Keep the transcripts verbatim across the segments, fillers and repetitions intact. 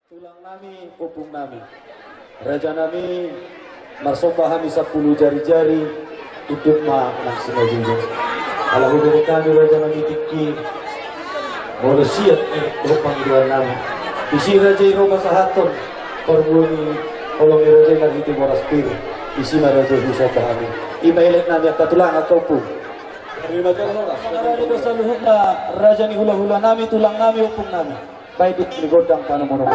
Tulang nami, ompung nami, raja nami, marsomba hami sampulu jari-jari, tunduk ma nang simanjujung. Ala hubereng hami raja nami tingki, molo siat, eh, dohot pangidoan nami. Disi raja i ro pasahathon parbue ni holong ni raja i marhite boras pir. Disi ma raja i husomba hami. I ma elek nami angka tulang, angka ompung. Raja ni hula-hula nami, tulang nami, ompung nami. Baen di gondang panomunomu.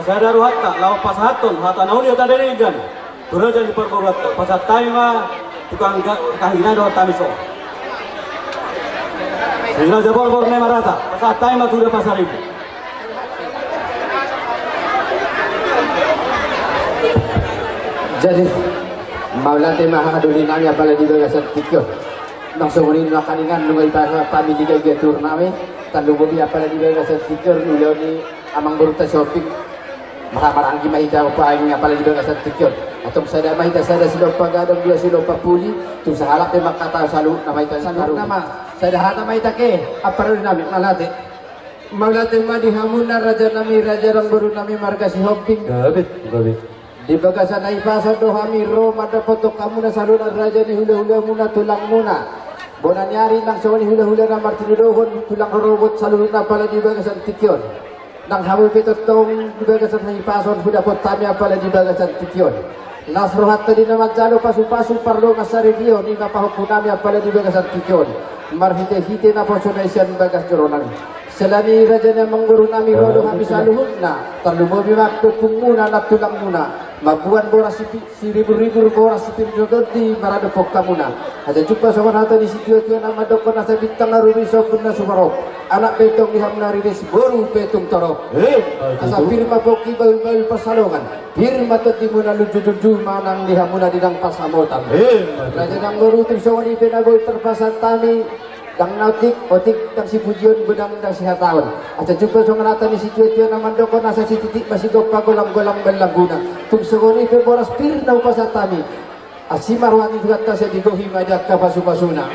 Sada rohanta laho pasahathon hata na uli hata na denggan tu raja ni parboruonta. Pasahat hami ma tu angka, angka hami na dohot hami so. Si Raja Borbor na marhata, pasahat hami ma tu Raja Pasaribu. Jadi, mauliate ma haha doli nami apala di bagasan tingki on. Nang songon i ma nangkiningan nunga dipasahat hami di gabe tutur nami, tarlumobi apala di bagasan tingki on ulaon ni amangborunta si Hombing. Marhahamaranggi ma hita pasahat apala di bagasan tingki on. Antong sada ma hita, sada silompa gadong, dua silompa puli, tung sahalak pe mangkatahon saluhutna ma hita. Saluhutna ma, sada hata ma hita ke, apala di nami, mauliate. Mauliate ma di hamuna raja nami, raja nang boru nami marga si Hombing. Gabe, gabe. Di bagasan hahipason do hami ro mandapothon hamuna saluhutna raja ni hulahulamuna, tulangmuna. Bona ni ari nang songon i hulahula na martinodohon, tulang rorobot saluhutna apala di bagasan tingki on. Nang hamu pe tongtong di bagasan hahipason hudapot hami apala di bagasan tingki on. Las rohanta di na manjalo pasupasu pardongansaripeon i ma pahompu nami apala di bagasan tingki on. Marhitehite naposo na i sian bagas joro nami. Siala ni i raja ni amangboru nami, ro do hami saluhutna, tarlumobi ma tu ompungmuna nang tulangmuna, mamboan boras sipi-, siriburribur, boras sipir ni tondi maradophon hamuna. Asa jumpa songon hata ni situatua na mandokkon, asa bintang na rumiris ombun na sumarop, anak pe tong di hamuna riris, boru pe tong torop. Eh, asa pir ma pongki bahulbahul pansalongan, pir ma tondimuna, lunjujunju ma nang di hamuna di dang pansamotan. Eh, raja nang boru, tung songon i pe na boi tarpasahat hami, dang na otik, otik dang sipujion, godang dang sihataon. Asa jumpa songon hata ni situatua na mandokkon, asa sititik ma sigompa, golanggolang ma langguna. Tung songon i pe boras pir na hupasahat hami, asi ma roha ni Tuhanta, sai digohi ma di angka pasupasuna.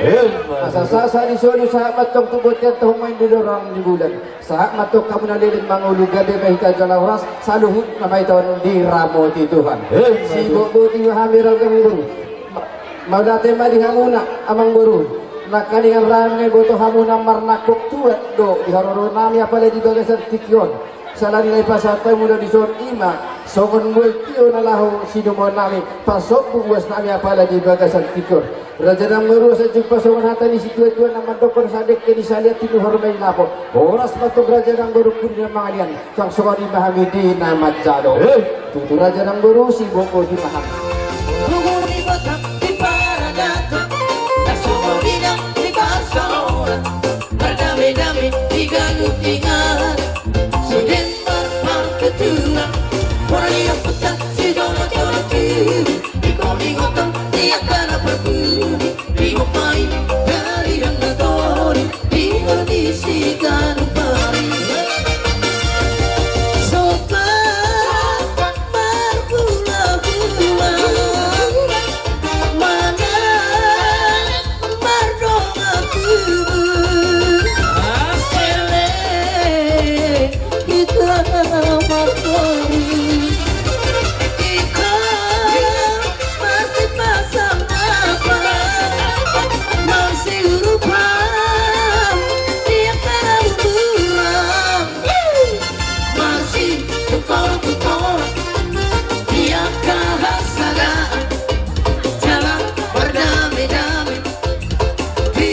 Asa sasa ni solu, sahat ma antong tu bontean, tahu main di lorong ni bulan. Sahat ma antong hamuna leleng mangolu, gabe ma hita jala horas, saluhutna ma hita on diramoti Tuhan. Sibotboti ma hami raja nang boru. Ma-, mauliate ma di hamuna amangboru. Nangkiningan rame boto hamuna marnangkok tuat do di haroro nami apala di bagasan tingki on. Siala ni na hupasahat hamu do dison, i ma songon boi tio na laho sinumaon nami, pasombu uas nami apala di bagasan tingki on. Raja nang boru, asa jumpa songon hata ni situatua na mandokkon, asa dengke ni salean, tinuhor ma i lapo. Horas ma antong raja nang boru, pudi na mangalean, suang songon i ma hami di na manjalo. Eh. Tutu raja nang boru, sibotboti ma hami. Runggu ni Batak di paradaton, na songon i nang di parsaoran, mardamedame di ganup inganan. Sude marpartuturan, bona ni ompunta sijolojolo tubu, di kolingotan di angka na parpudi, di mupai dari dang na todi, di disi ganup ari. Sopa marhulahula, mana mardongan tubu, asele hita marhori, hita marsipasang napa, marsiurupan di angka na buturan. Marsitukor-tukor di angka hasagaan, jala mardamedame di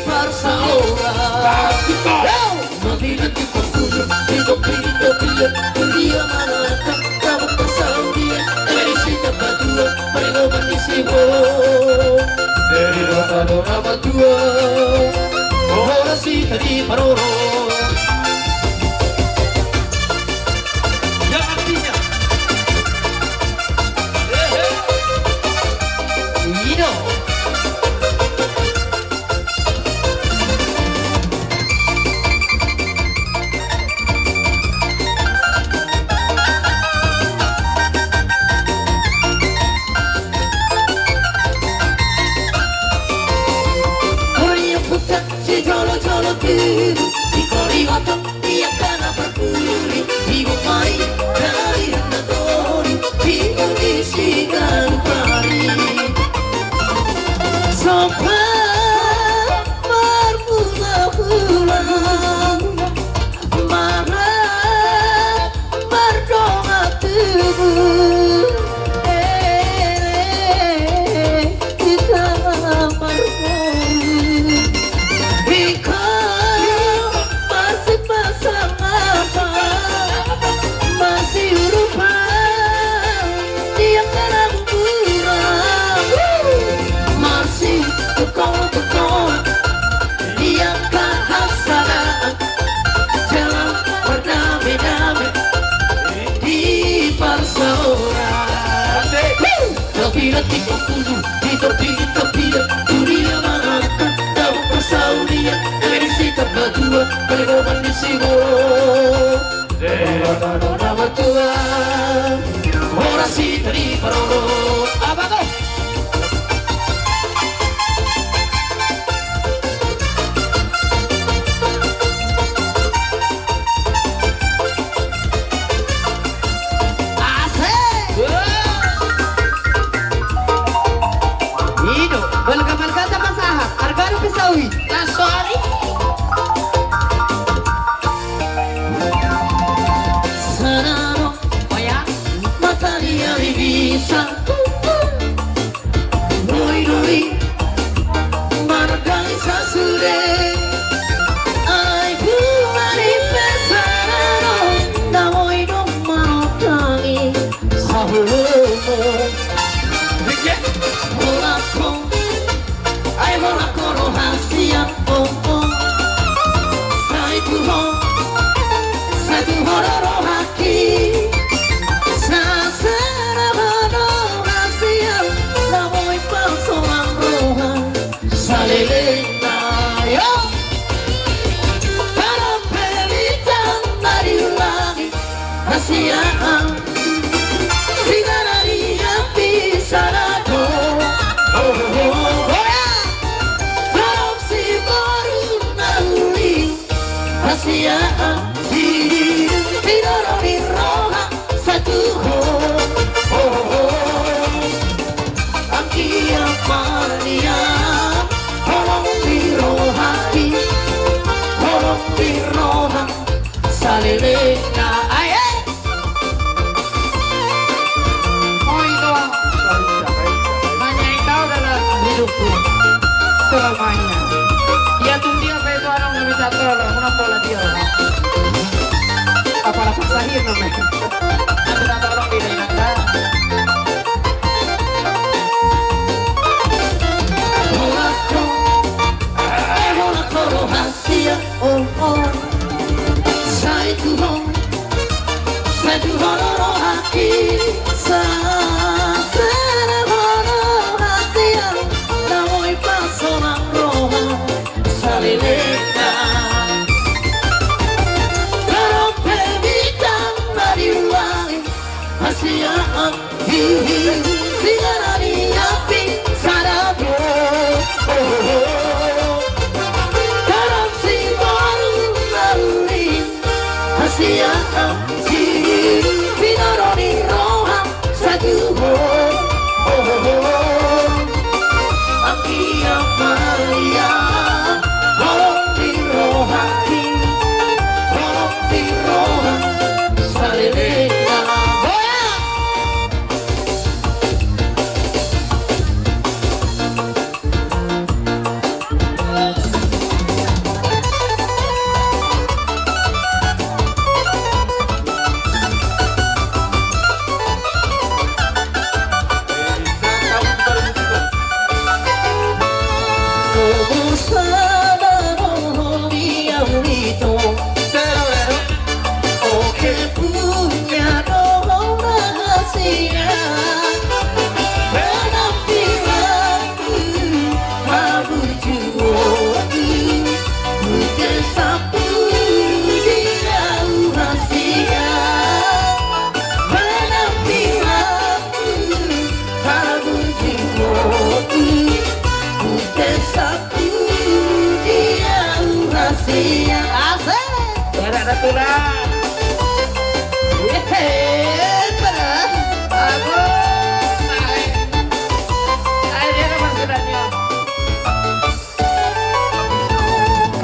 parsaoran. Manghinan di pangkujur, di topi, di topi, di dia mana datang, kamu pasal dia, dari sini berdua, perlu mengisi. Dari dua tahun amat dua, orang sih tadi paroro. Yang artinya, hehe. Ino. Ora i ompunta sijolojolo tubu, di Sian, sian na di api sada do. Torop siboru na uli. Hasian, di, di, di, didorong ni roha satu ho. Anggiat ma nian holong ni roha i, holong ni roha saleleng na. Ae. Oi, Tuhan. Hanya Engkau dalam hidupku selamanya. Ia tunggu apa itu orang meminta tolong, kenapa lah dia? Apa lah pasahin namanya? Minta tolong di dalam. Hola, hola, hola, hola, hola. Sia, oh, oh. Sai tu ho, sai tu ho roha i, sa, sa, sa, ho roha sia, na boi pasonang roha saleleng na. Torop pe bintang na di wali, hasian. Di, di, di, di, di api sada do. Torop siboru na uli. Hasian, di, di, didorong ni roha satu ho. Anggiat ma nian holong ni roha i, holong ni roha saleleng na. Goyang! Asik. Dadah, dadah, tulang. Yeay, bener. Aduh, naik. Ayo, dia kan masih lanjut.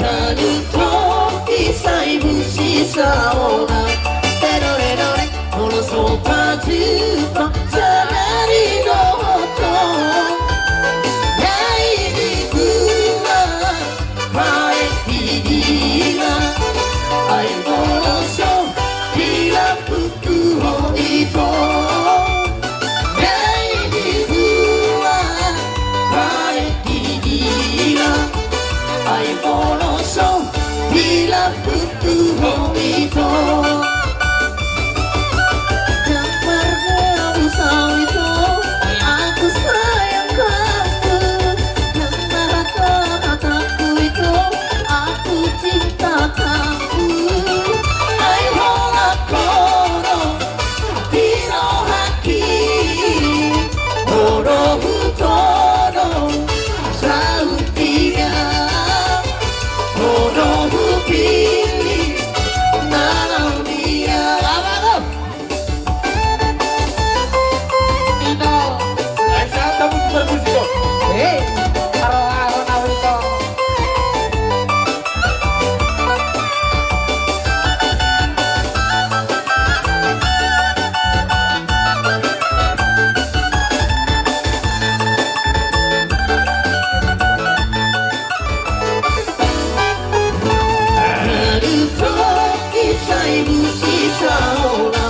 Kaduhon i sai busi saola. Tedore dore, molo so pajumpang sadari dohot ho. Dai di gua, baen di dila. Ai molo so di lampu tu ho ito. Dai di gua, baen di dila. Ai molo so di lampu tu ho ito. Nang marga busa ito, aku sayang kamu. Nang marga kataku ito, aku cinta kamu. Ai holan ho do di rohangki, ho do hutodong saut dia, ho do hupillit na naung dia. Apa do? Ito. Ai, santa butuh bermusik, Bang. Hei, aro-aro na ito. Aduh, toki sai busi saola.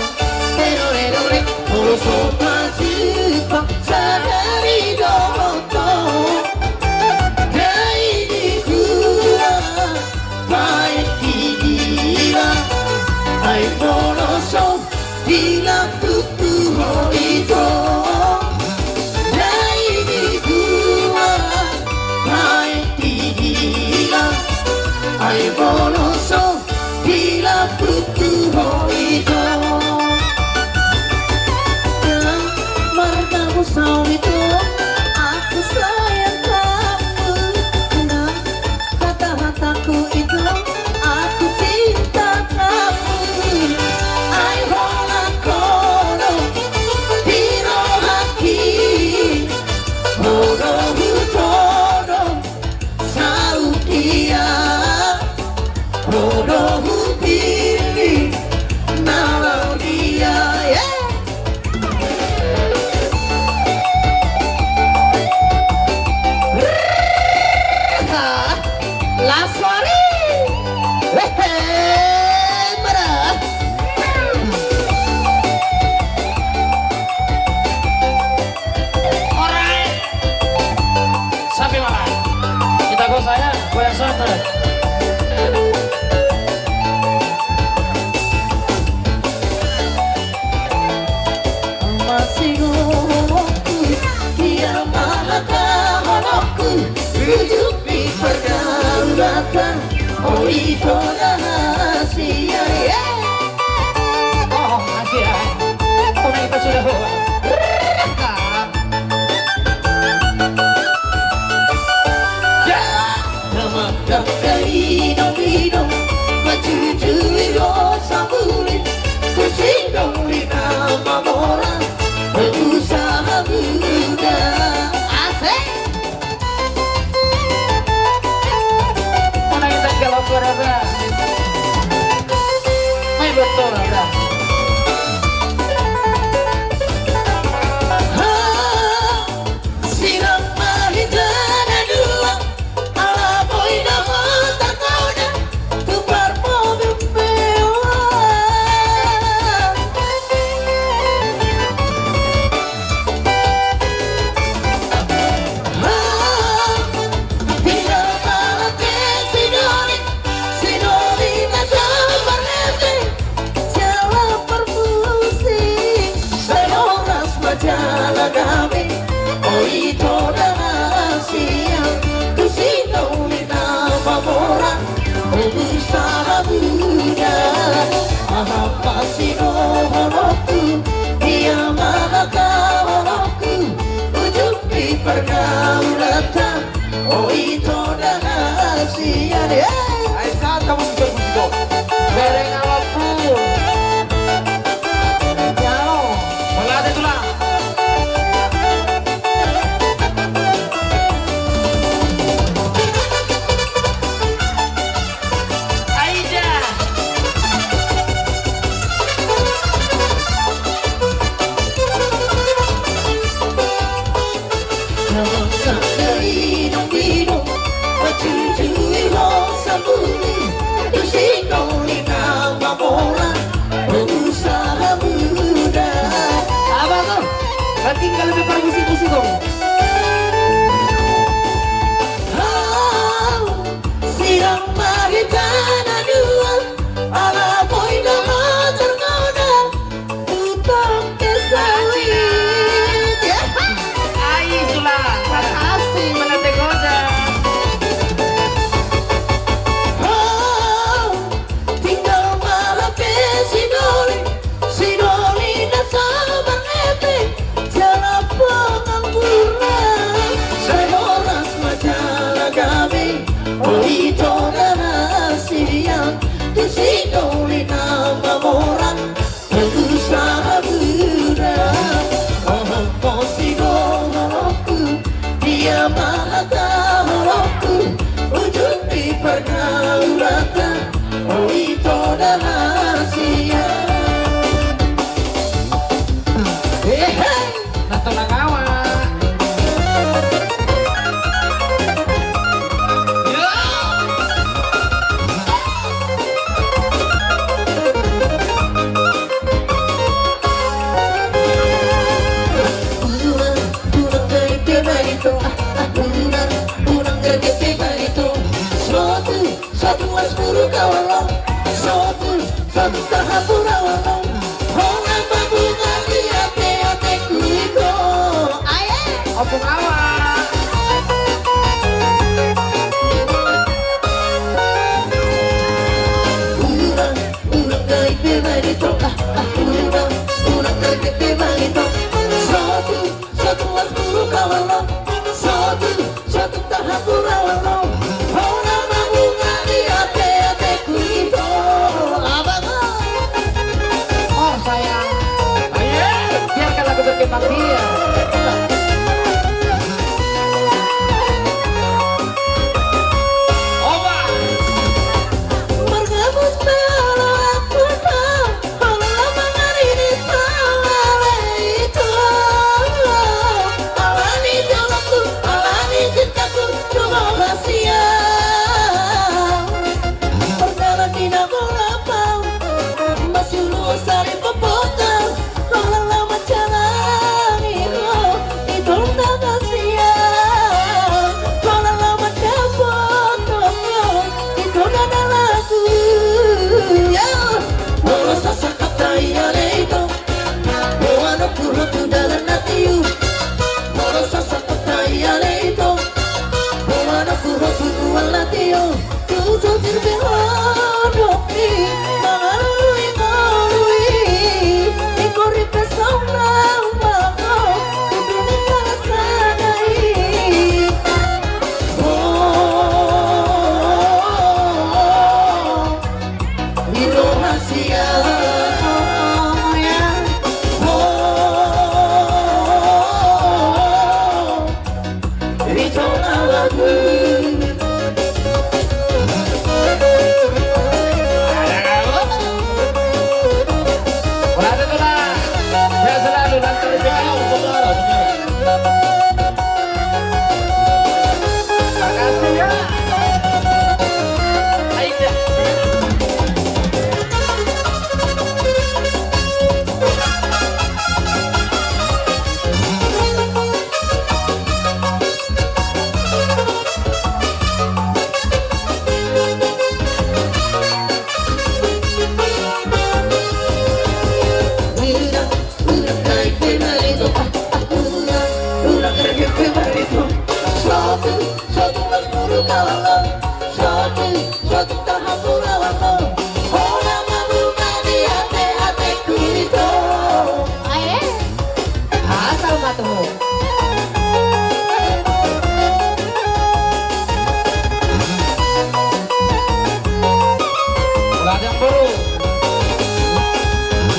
Tedore dore, molo so pajumpang sadari dohot ho. Dai di gua, baen di dila. Ai molo so di lampu tu ho ito. Dai di gua, baen di dila. Ai molo so di lampu tu ho ito. Kau itu, aku sayang kamu. Nah, kata-kataku itu, aku cinta kamu. Ai holan kono di rohangki, kono hutono saut dia, kono hupillit na laho dia. Yeah. Las wari. Hehe, mara. Alright. Sampai mana? Kita go saya, goyang santai. Masigoku, dia maha taholongku, ujung ni pergaulanku, oh, ito rahasia, yeah. Oh, rahasia. Kau na kita sudah bawa. Damang dangka inong-inong, manjujui rosa muli, tu si Dolly na mamora, pengusaha muda. Asik. Mana kita galau berapa? Main betul, ada. Ha! Sirang ma hita na dua, ala boi na motor na tumpar mobil mewah. Ah, tinggal malam ke si Dolly, si Dolly na sabar hati. Jala parmusik, sai horas ma jala dame, oh, ito rahasia, tu si Dolly na mamora, pengusaha muda. Aha ma sidohononku, dia maha taholongku, ujung ni pergaulanta. Oh, ito rahasia, eh. Ai, santa musik, musik, musik. Bereng alatmu. Jalo. Balade tulang. Aida. Abang, oh, tinggal lebih parmusik-musik, oh. Sirang ma hita na dua, ala boi na motor na dua, tu tongke sawit. Ai, sulang. Makasih. Mana tegoda. Oh, tinggal malam ke si Dolly, si Dolly na sabar hati. Jala pengangguran, sai horas ma jala dame, oh, ito rahasia, tu si Dolly na mamora, pengusaha muda. Aha ma sidohononku, dia maha taholongku, ujung ni pergaulanta, oh, ito rahasia. Hehe. Nato na gawa. Unang, unang gari pe barito, unang, unang gari pe barito. Sotu, sotu, mas buru kawalang. Sotu, sotu, taha pura walang. Holan ma bunga ni ate-ateku ito. Aye. Opo kawa. Unang, unang gari pe barito. Ah, ah, unang, unang gari pe barito. Sotu, sotu,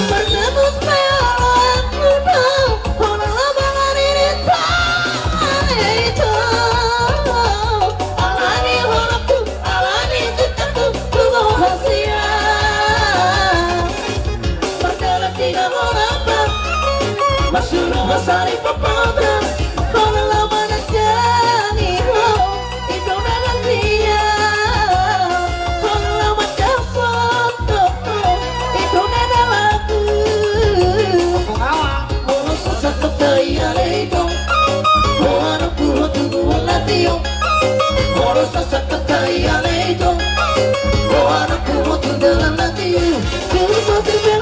Parjolo pe ala ni hita, ala ni hita, ala ni hita, ala ni hita, tu boha sian. Mardalan di na hona pa, masuru masari papabra, hona laho manantiangi ho. Ito na gantian, hona laho mandapothon ho, ito na dalanku. Hona sahat tu tai ale ito, ho anakku ho tubuan na tio. Hona sahat tu tai ale ito, ho anakku ho tu dalan na tio. Tubuan na tio.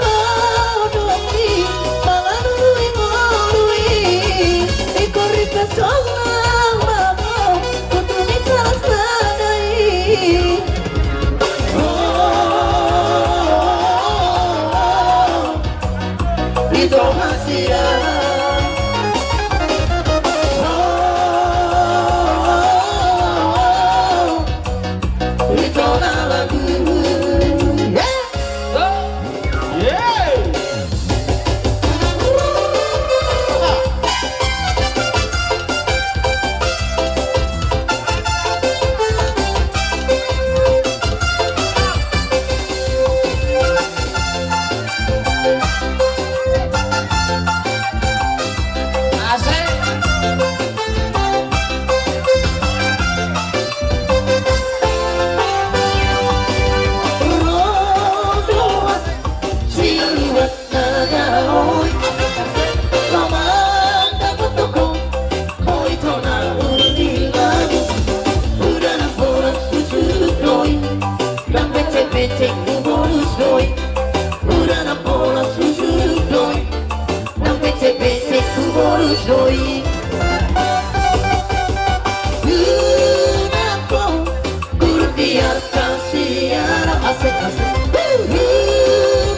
Asik, asik.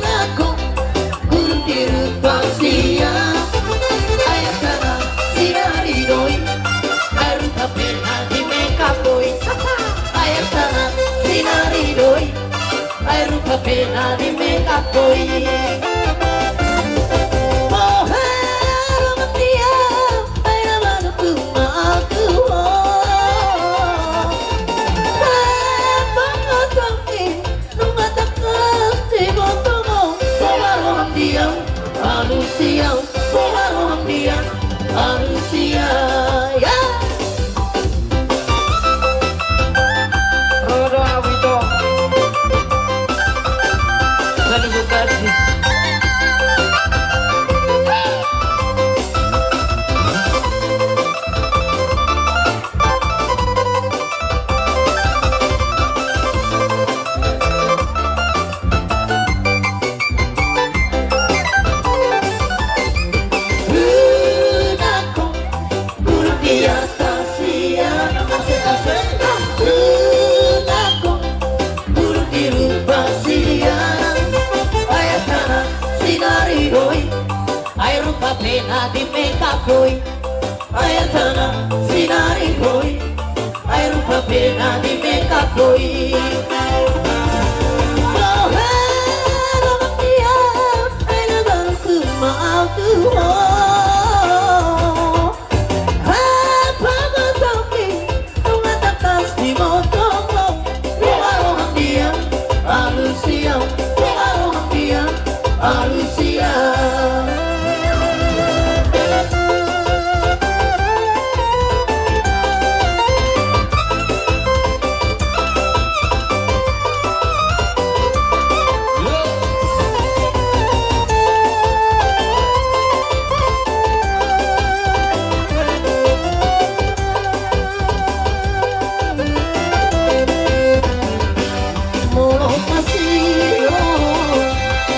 Nangkok, gurun di rupa sian. Aek tana sinari doi, aek rupa pe na di make up boy. Aek tana sinari doi, aek rupa pe na di make up boy. Oh, halo matia, aek na baru tu ma aku, oh. Aek pangosongki. Nunga tangkas diboto ho. Boha roham di au, alus i au. Boha roham di au, alus i au. Ya. Ro do au ito. Salut, Bukati. Aek tana sinari doi, aek rupa pe na di make up boy. Aek tana sinari doi, aek rupa pe na di make up boy. Oh, halo matia, aek na baru tu ma aku, oh. Aek pangosongki. Nunga tangkas diboto ho. Boha roham di au, alus i au. Boha roham di au, alus i au. Molo masiro,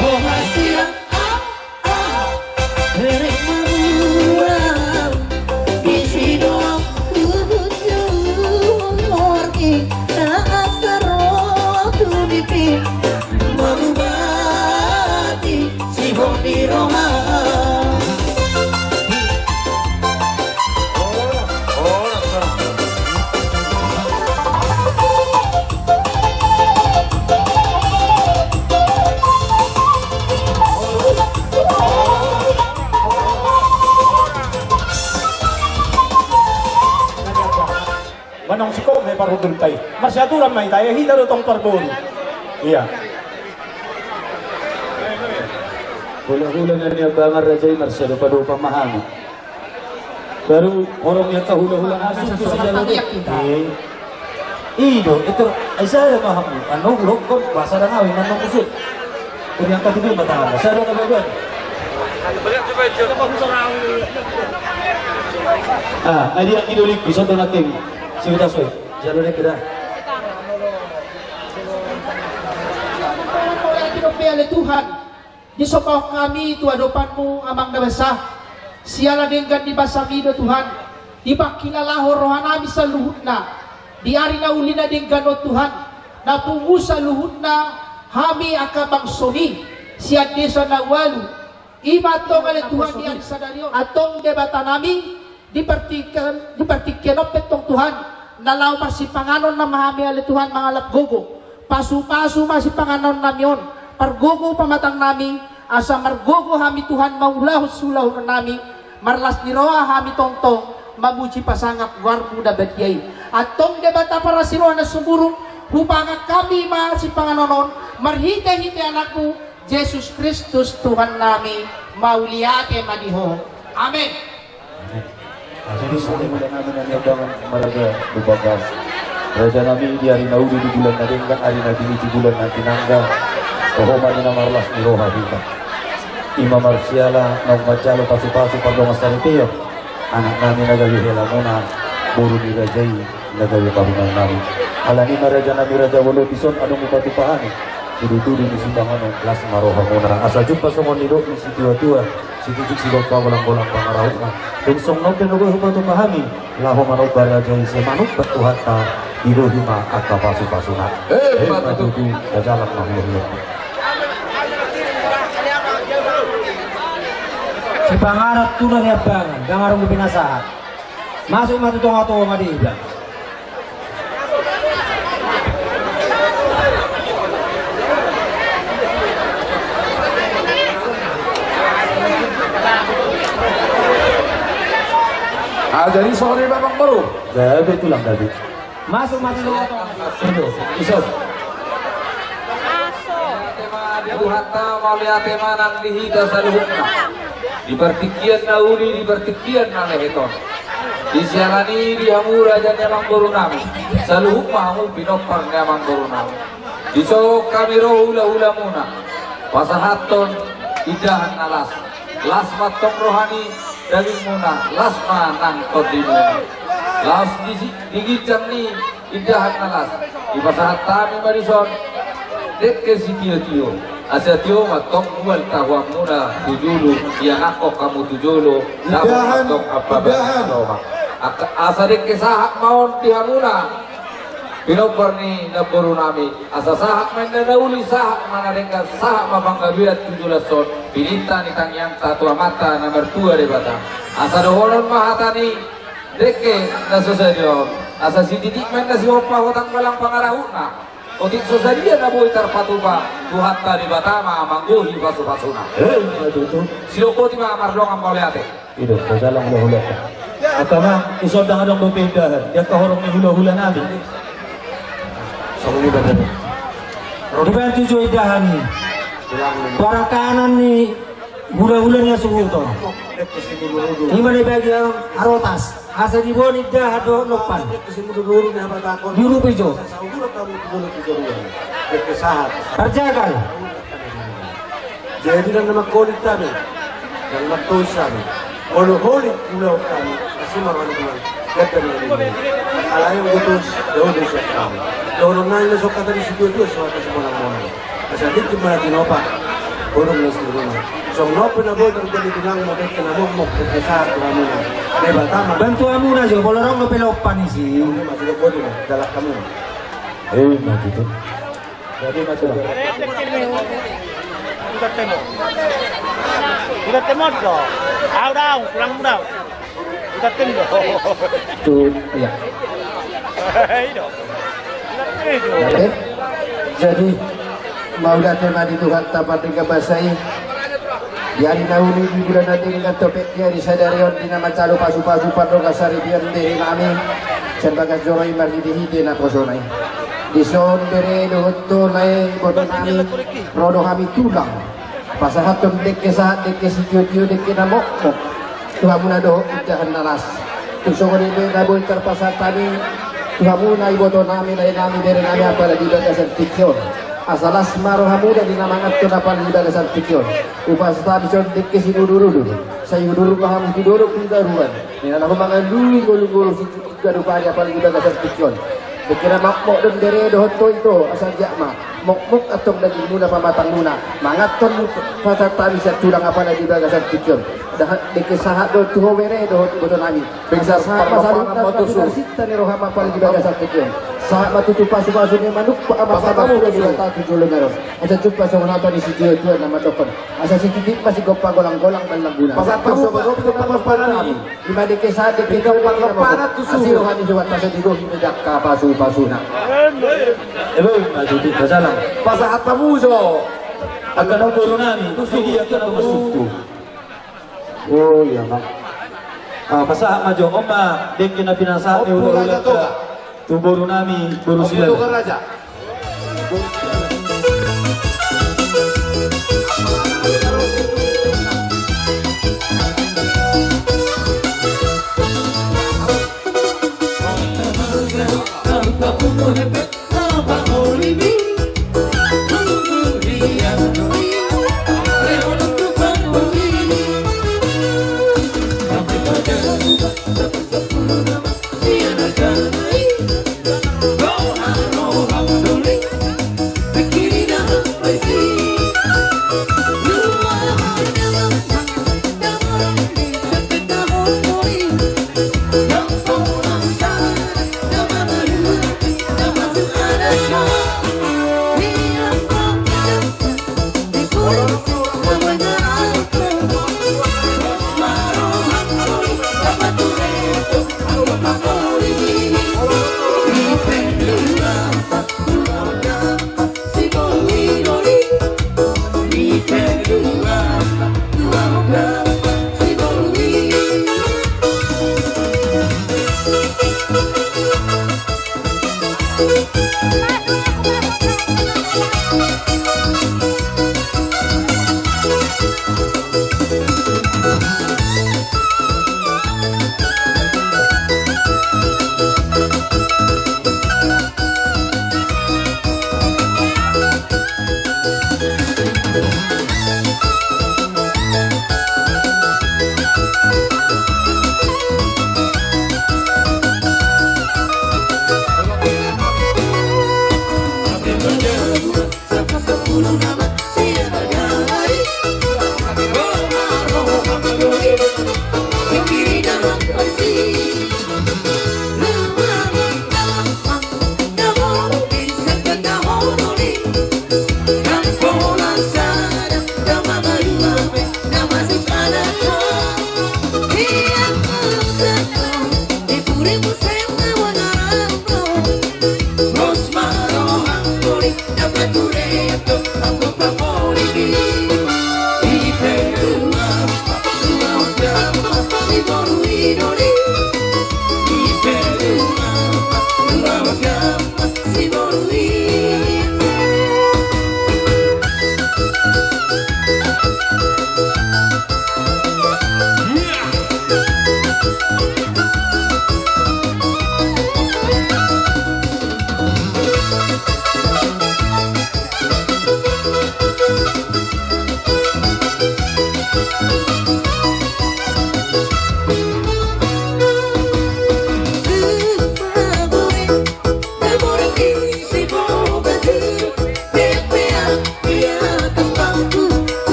molo masiro. Herek mamuran, isi doang tubuh jumorki, na asar rotu dipi, marubati, sihon ni roha. Aturan ma hita, ia hita do tong parboru. Ia. Hulahula na niambangan raja i marsiadopadopan ma hami. Baru horong ni angka hulahula na sungkun sijalo di. I do, itu, ai sada ma hamu, annon hulahula, ba sada ngawin, annon muse. Jadi angka tu ma tangan, sada na bagan. Ah, ai dia, i do lingku, sada na tim. Sibitas we. Jalo dek da. Tuhan, disomba hami tu adopanMu, Amang na basa. Siala denggan ni basaMi do Tuhan, dipangkilalahon rohanami saluhutna. Di ari na uli na denggan on Tuhan, na pungu saluhutna hami angka bangsoMi sian desa na ualu. I ma antong ale Tuhan di ari sadari on. Antong Debatanami, di partingkian, di partingkian on pe antong Tuhan, na laho marsipanganon nama hami ale Tuhan mangalap gogo. Pasupasu ma sipanganonnami on, pargogo pamatangnami, asa margogo hami Tuhan mangulahon siulahoannami, marlas ni roha hami tongtong mamuji pasangap goarMu na badia i. Antong Debata parasi roha na sumurung, hupasahat hami ma sipanganon on, marhitehite AnakMu, Jesus Kristus Tuhannami, mauliate ma di Ho. Amen. Amen. Jadi songon i ma nami na niambangan maraja Lumban Gaol. Rajanami, di ari na uli di bulan na denggan, ari na dili di bulan na tinangga. Toho ma di na marlas ni roha hita. I ma marsiala naung manjalo pasupasu pardongansaripeon anaknami na gabe helamuna, boru ni raja i na gabe parumaennami. Alani i ma rajanami raja bolon, dison adong hupatupa hami tudutudu ni sipanganon, las ma rohamuna. Asa jumpa songon nidok ni situatua, sititik sigompa, golanggolang pangarahutna. Dung songon on pe na boi hupatupa hami laho manomba raja i, sai manumpak Tuhanta, digohi ma angka pasupasuna. Emma tutu. Emma tutu. Tajalang ma hulahula. Sipanganon tu na niambangan, ndang adong dope na sahat. Masuk ma tu tongatonga deba. Ah, jadi songon i ma amangboru. Jadi tulang tadi. Masuk ma tu tongatonga. Itu, iso. Mauliate ma di Tuhanta, mauliate ma nang di hita saluhutna. Di partingkian na uli, di partingkian na lehet on. Di siala ni i di hamu raja ni amangborunami, saluhut ma hamu pinompar ni amangborunami. Dison hami ro hulahulamuna, pasahathon indahan na las. Las ma antong roha ni dagingmuna, las ma nang tondimuna. Laos di si-, di ginjang ni indahan na las, dipasahat hami ma dison dengke sitiotio. Asa tio ma antong mual tahuanmuna tu julu, ianakhon hamu tu jolo, dapot ma antong ampa indahan, basa na lomak. Asa dengke sahat ma on di hamuna pinompar ni namborunami. Asa sahat ma inna na uli, sahat ma na denggan, sahat ma panggabean tu joloan on, pininta ni tangiangta tu Amanta na martua Debata. Asa dohonon ma hata ni dengke na so sadia on. Asa sititik ma inna sihompa hotang balang pangarahutna. Otik so sadia na boi tarpatupa, Tuhanta Debata ma manggohi pasupasuna. Emma tutu. Sidok boti ma mardongan mauliate. I do, tajalang hulahula. Angka ma, dison ndang adong dope indahan di angka horong ni hulahulanami. Songon i ma. Dibantu jo indahan i. Parakanan ni hulahula ni hasuhuton. I ma na bagian harotas. Asa diboan indahan dohot lompan. Diurupi jo. Parjagal. Jadi ndang na mangkolit hami, ndang na mangkolit hami. Molo holit ulaon hami, asi ma roha ni Tuhan. Ganda ni hami. Alai anggo tos, daun do siap hami. Dohonon nami na so hata ni situatua, so hata ni simonangmonang. Asa tingki ma na tinopa holong ni si rumah. Songon on pe na boi tarjadi di nang, molo dengke na mokmok, dengke sahat tu hamuna. Debata ma. Bantu hamuna jo, molo adong dope lompan disi. Songon i ma, sidok boti ma, jalak hamuna. Eh, na gitu. Jadi macam. Udah temo. Udah temo do. Au dau, kurang dau. Udah temo. Tu, iya. Iya. Jadi, jadi mauliate ma di Tuhanta pardenggan basa i. Di ari na uli, di bulan na denggan, topet di ari sadari on, di na manjalo pasupasu pardongansaripeon behenami sian bagas joro i marhitehite naposona i. Dison bere dohot ho lae, iboto nami, ro do hami tulang pasahathon dengke sahat, dengke sitio-tio, dengke na mokmok tu hamuna dohot indahan na las. Tung songon i pe na boi tarpasahat hami tu hamuna, iboto nami, lae nami, bere nami, apala di bagasan tingki on. Asa las ma rohamuna di na manganhon apala di bagasan tingki on. Hupasahat hami dison dengke sinudur-udur. Sai udur ma hamu tu dolok tu toruan, ninna na laho mangalului ngolu-ngolu si Garu bari apala di bagasan tingki on. Dengke na mokmok do bere dohot ho, ito, asa anggiat ma mokmok antong dagingmuna, pamatangmuna, manganhon pasahat hami sian tulang apala di bagasan tingki on. Dengke sahat do tu ho bere dohot iboto nami. Asa sahat ma saluhutna tu sinta ni roham apala di bagasan tingki on. Sahat ma tutu pasu-pasu ni manuk, pasahat ma tu jolo ni ari on. Asa jumpa songon hata ni situa-tua na mandokkon: Asa sititi ma sigompa, golang-golang ma langguna. Pasahat ma tu ho bere dohot iboto nami. Ima dengke sahat, dengke tolu, dengke tolu. Asi roha ni Tuhan, asa digohi ma angka pasu-pasuna. Elo ma tutu pasahat. Pasahat hamu jo angka na boru nami, tu suhu, angka na boru. Oh, iya, Bang. Ah, pasahat ma jo, on ma dengke na pinasahat ni hula-hula. Tu boru nami, boru Silaban.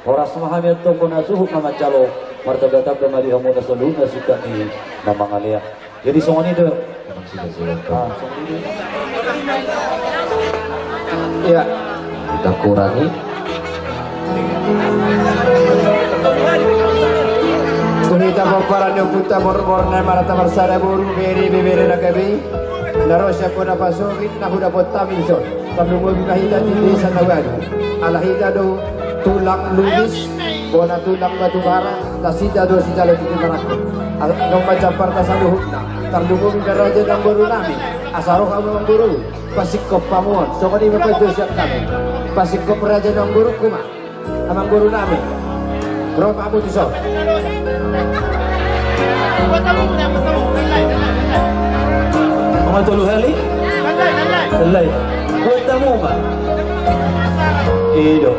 Horas ma hami antong bona suhut na manjalo martamba-tamba ma di hamu na saluhutna sian hami na mangalean. Jadi songon i do. Iya. Kita kurangi. Tu hita pomparan ni ompunta Borborna marata marsada boru, bere, bebere na gabe, na ro sian bona pasogit na hudapot hami dison. Tarlumobi ma hita di desa na baru. Ala hita do tulang Lubis, bona tulang Batubara, nasida do sijalo di Timarangkot. Ala nunga jamparta saluhutna. Tarlumobi ma raja nang boru nami. Asa ro hamu amangboru, pasingkop hamu on. Songon i ma panjouon sian hami. Pasingkop raja nang boru, hamu ma. Amangboru nami. Ro ma hamu dison. Nunga tolu hali? Selai. Buat hamu ma. I do.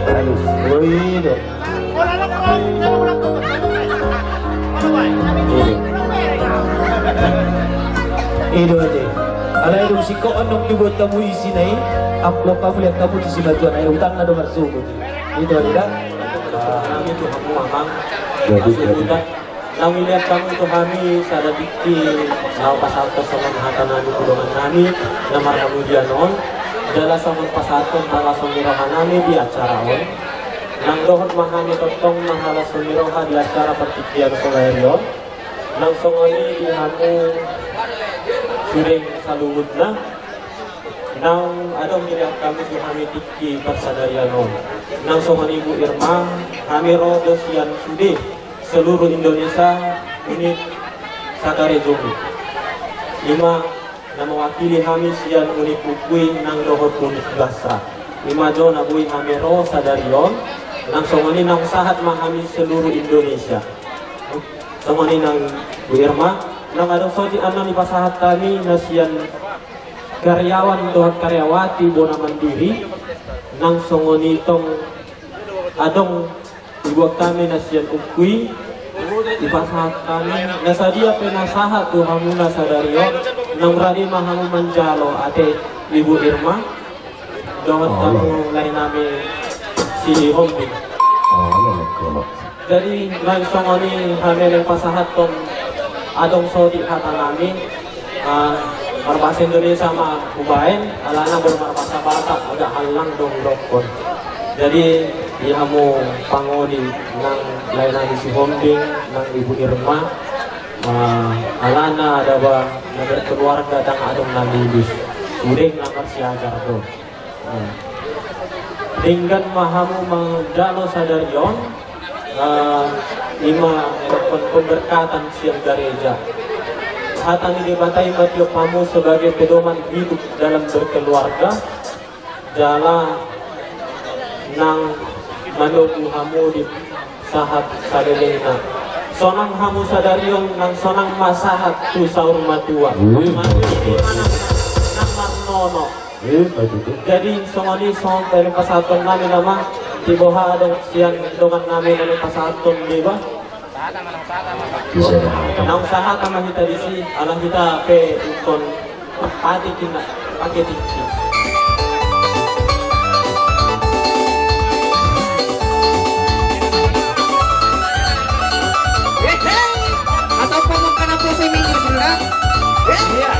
Halus. Oh, i do. I do. I do ate. Alai dung singkop on dung dibuat hamu isina i, amplop hamu, liat hamu tu simatuan, ai utangna do marsogot. I do, i da. Nami tu hamu amang. Jadi, jadi. Nami, liat hamu tu hami sada tingki, na pasahathon songon hata nami tu dongan nami na marhamudian on. Jala songon pasahathon halason ni roha nami di acara on. Nang dohot ma hami tongtong mahalason ni roha di acara partingkian sadari on. Nang songon i di hamu sude saluhutna. Naung adong diliat hamu di hami tingki parsadarian on. Nang songon i Ibu Irma, hami ro do sian sude seluruh Indonesia, unit Sagare Jomi. I ma na mewakili hami sian unit Ukui nang dohot unit Basra. I ma jo na boi hami ro sadari on, nang songon i naung sahat ma hami seluruh Indonesia. Songon i nang Ibu Irma, nang adong sotik annon dipasahat hami na sian karyawan dohot karyawati bona mandiri, nang songon i tong adong dibuat hami na sian Ukui, dipasahat hami, na sadia pe na sahat tu hamuna sadari on, naung rade ma hamu manjalo ate Ibu Irma, dohot hamu lae nami si Hombing. Jadi, nang songon i hami leng pasahathon adong sotik hata nami, ah, marbahasa Indonesia ma hubaen, alana molo marbahasa Batak agak hallang do hudokkon. Jadi, di hamu pangoli nang lae nami si Hombing, nang Ibu Irma, ah, alana adong na berkeluarga ndang adong na lulus. Sude na marsiajar do. Denggan ma hamu manjalo sadari on, eh, i ma pemberkatan sian gareja. Hata ni Debata i ma tiop hamu sebagai pedoman hidup dalam berkeluarga, jala nang manogu hamu di sahat salelengna. Sonang hamu sadari on, nang sonang ma sahat tu saur matua. Wih. Manogu ma nang, nang marnono. Wih, betul. Jadi songon i songon pasahaton nami nama, Tiboha dong sian dongan nami na pasahathon deba. Naung sahat ma hita disi, ala hita pe ingkon patik inna pake tingki. Atau pemungkaran puasa minggu sudah? Iya.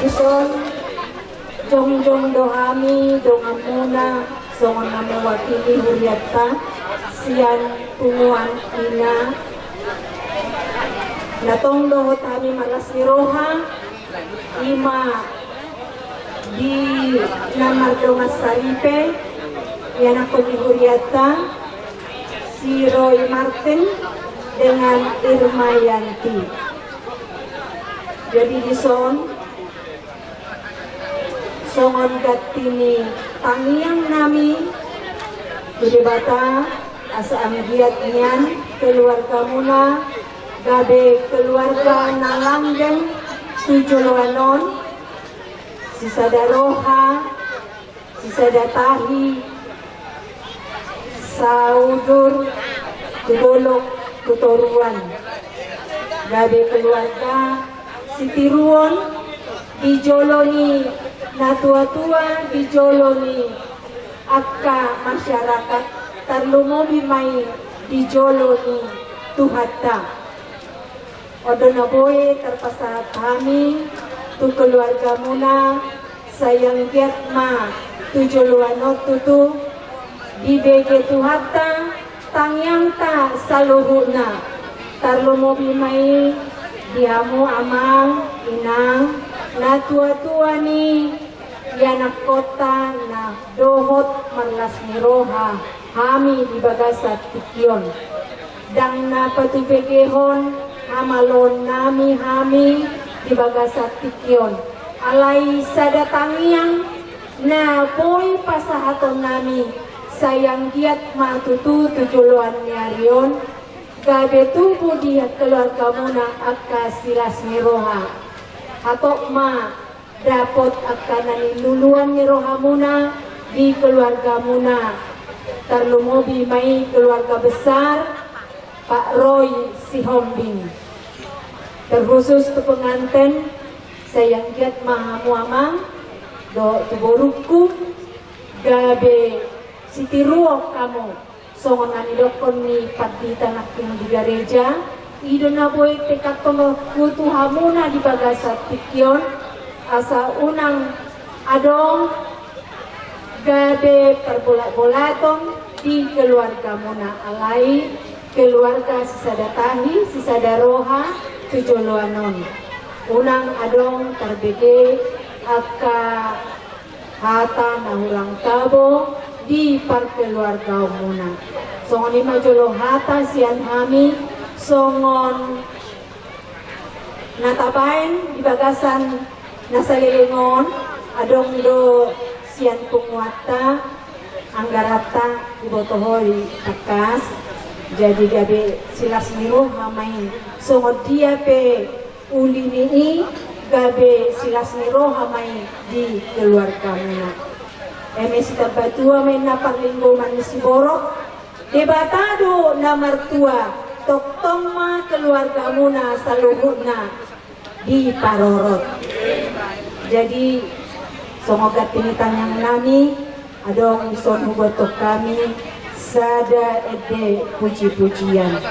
Dison, jongjong do hami donganmuna songon na mewakili hurianta sian punguan ina. Na tong dohot hami marlas ni roha, ima di na mardongan saripe, ianakhon ni hurianta, si Roy Martin dengan Irma Yanti. Jadi dison, songon ganti ni tangiang nami tu Debata, asa anggiat nian keluargamuna gabe keluarga na langgeng tu joloan on, sisada roha, sisada tahi, saudur tu dolok tu toruan. Gabe keluarga sitiruon di jolo ni natuatua, di jolo ni angka masyarakat, tarlumobi ma i di jolo ni Tuhanta. On do na boi tarpasahat hami tu keluargamuna, sai anggiat ma tu joloan on tutu dibege Tuhanta tangiangta saluhutna, tarlumobi ma i di hamu amang inang natuatua ni ianakhonta na dohot marlas ni roha hami di bagasan tingki on. Ndang na patubegehon hamaloon nami hami di bagasan tingki on. Alai sada tangiang na boi pasahaton nami, sai anggiat ma tutu tu joloan ni ari on gabe tubu di keluargamuna angka silas ni roha. Hatop ma dapot angka na niluluan ni rohamuna di keluargamuna, tarlumobi ma i keluarga besar Pak Roy Sihombing. Terkhusus tu penganten, sai anggiat ma hamu amang dohot tu borungku gabe sitiruon hamu. Songon na nidokkon ni pandita nangkin di gareja, i do na boi tekadhon rohangku tu hamuna di bagasan tingki on, asa unang adong gabe parbolatbolaton di keluargamuna, alai keluarga sisada tahi, sisada roha tu joloan on. Unang adong tarbege angka hata na hurang tabo di parkeluargaonmuna. Songon i ma jolo hata sian hami, songon na tabaen di bagasan na saleleng on, adong do sian punguanta anggaranta diboto ho di tangkas, jadi gabe silas ni roha ma i, songon dia pe uli ni i gabe silas ni roha ma i di keluargamuna. Eme sitambatua ma inna parlinggoman ni siborok, Debata do na martua, tongtong ma keluargamuna saluhutna diparorot. Jadi songon ganti ni tangiang nami, adong dison huboto hami sada ende pujipujian.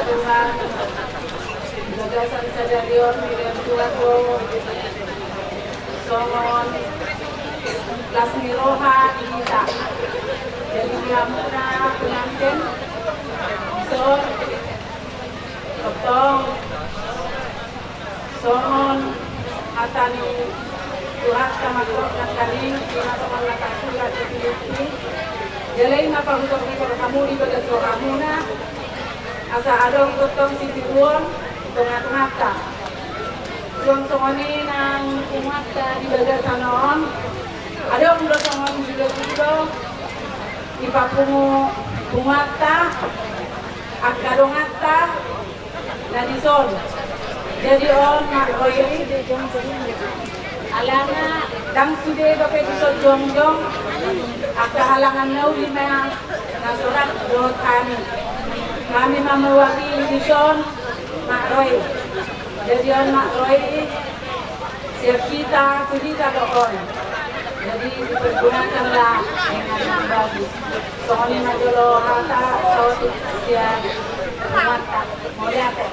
Tuhan, di bagasan sadari on, di dalam Tuhan do songon las ni roha di hita. Jadi di hamuna pengantin, dison, tongtong songon hata ni Tuhanta ma nangkaning, di na songon na tarsurat di Pilippi. Jala i ma pahutor-hutor hamu di bagas rohamuna, asa adong tongtong sitiruon di tonga-tonganta. Suang songon i nang punguanta di bagasan on, adong do songon jolo-jolo dipapungu punguanta angka donganta na dison. Jadi on Mak Roy, alana ndang sude dope dison jongjong, angka halangan na uli ma na so rap dohot hami. Hami ma mewakili dison Mak Roy. Jadi on Mak Roy, sian hita tu hita do on. Jadi dipergunakanlah dengan yang bagus. Songon i ma jolo hata saotik sian punguanta. Mauliate.